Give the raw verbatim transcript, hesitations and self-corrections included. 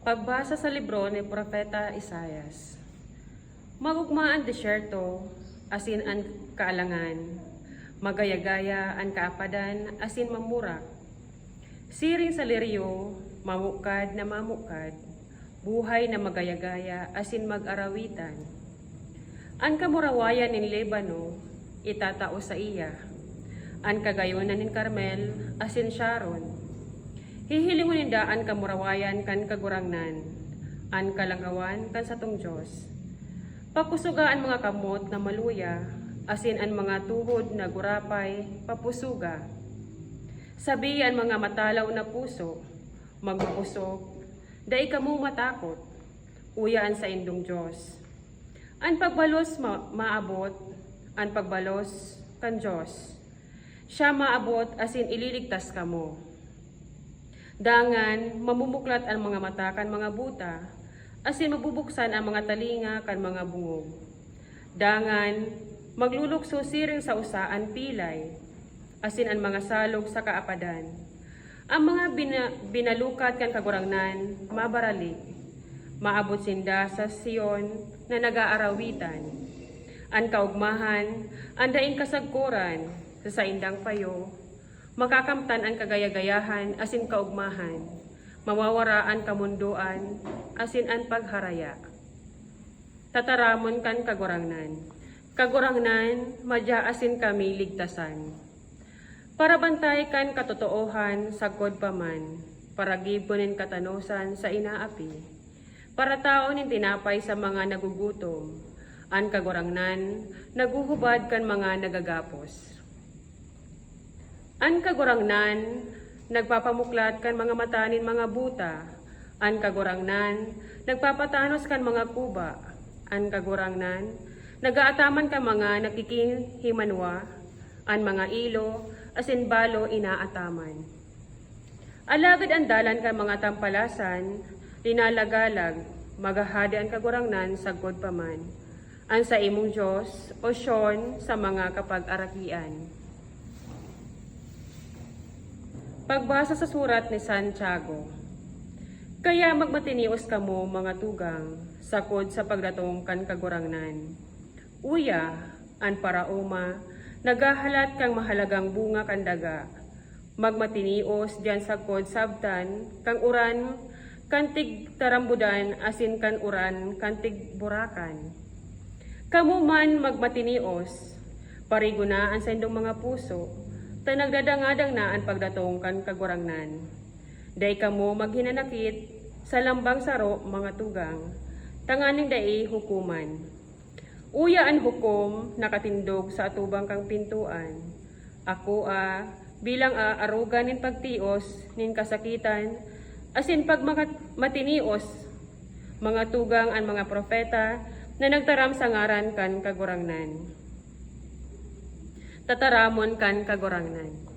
Pagbasa sa libro ni Propeta Isaias. Maogma an desyerto, asin an kaalangan, magaya-gaya an kaapadan asin mamurak. Siring sa liryo, mamukad na mamukad, buhay na magaya-gaya asin mag-arawitan. An kamurawayan nin Libano itatao saiya, an kagayonan nin Carmel asin Sharon. Hihilingon ninda an kamurawayan kan Kagurangnan, an kalangawan kan satong Dios. Papusuga an mga kamot na maluya, asin an mga tuhod na gurapay, papusuga. Sabi an mga matalaw na puso, magmaosog, dai kamo matakot, uya an saindong Dios. An pagbalos ma-, maabot, an pagbalos kan Dios. Siya maabot asin ililigtas kamo. Dangan mamumuklat an mga mata kan mga buta, asin mabubuksan an mga talinga kan mga bungog. Dangan maglulukso siring sa usa an pilay, asin an mga salog sa kaapadan. An mga bina-, binalukat kan Kagurangnan mabaralig. Maabot sinda sa Sion na nag-aarawitan. An kaogmahan, an daing kasagkoran, sa saindang payo, makakamtan an kagaya-gayahan asin kaogmahan, mawawara an kamondoan asin an pagharaya. Tataramon kan Kagurangnan. Kagurangnan, madya asin kami ligtasan. Parabantay kan katotoohan sagkod pa man, paragibon nin katanosan sa inaapi, parataon nin tinapay sa mga nagugutom, an Kagurangnan naghuhubad kan mga nagagapos. An Kagurangnan nagpapamuklat kan mga mata nin mga buta, an Kagurangnan nagpapatanos kan mga kuba, an Kagurangnan nagaataman kan mga nakikihimanwa, an mga ilo asin balo inaataman. Alagad an dalan kan mga tampalasan linalagalag. Maghahade an Kagurangnan sagkod pa man, an saimong Dios, o Sion sa mga kapag-arakian. Pagbasa sa surat ni Santiago. Kaya magmatinios kamo, mga tugang, sagkod sa pagdatong kan Kagurangnan. Uya, an paraoma naghahalat kan mahalagang bunga kan daga. Magmatinios diyan sagkod sabtan kan uran kan tigtarambudan asin kan uran kan tigburakan. Kamo man magmatinios, parigona an saindong mga puso, ta nagdadangadang na an pagdatong kan Kagurangnan. Dai kamo maghinanakit sa lambang saro, mga tugang, tanganing dai hukoman. Uya an hukom nakatindog sa atubang kan pintoan. Akoa, bilang aarogan nin pagtios nin kasakitan asin pagmakat-, matinios, mga tugang an mga propeta na nagtaram sa ngaran kan Kagurangnan. Tataramon kan Kagurangnan.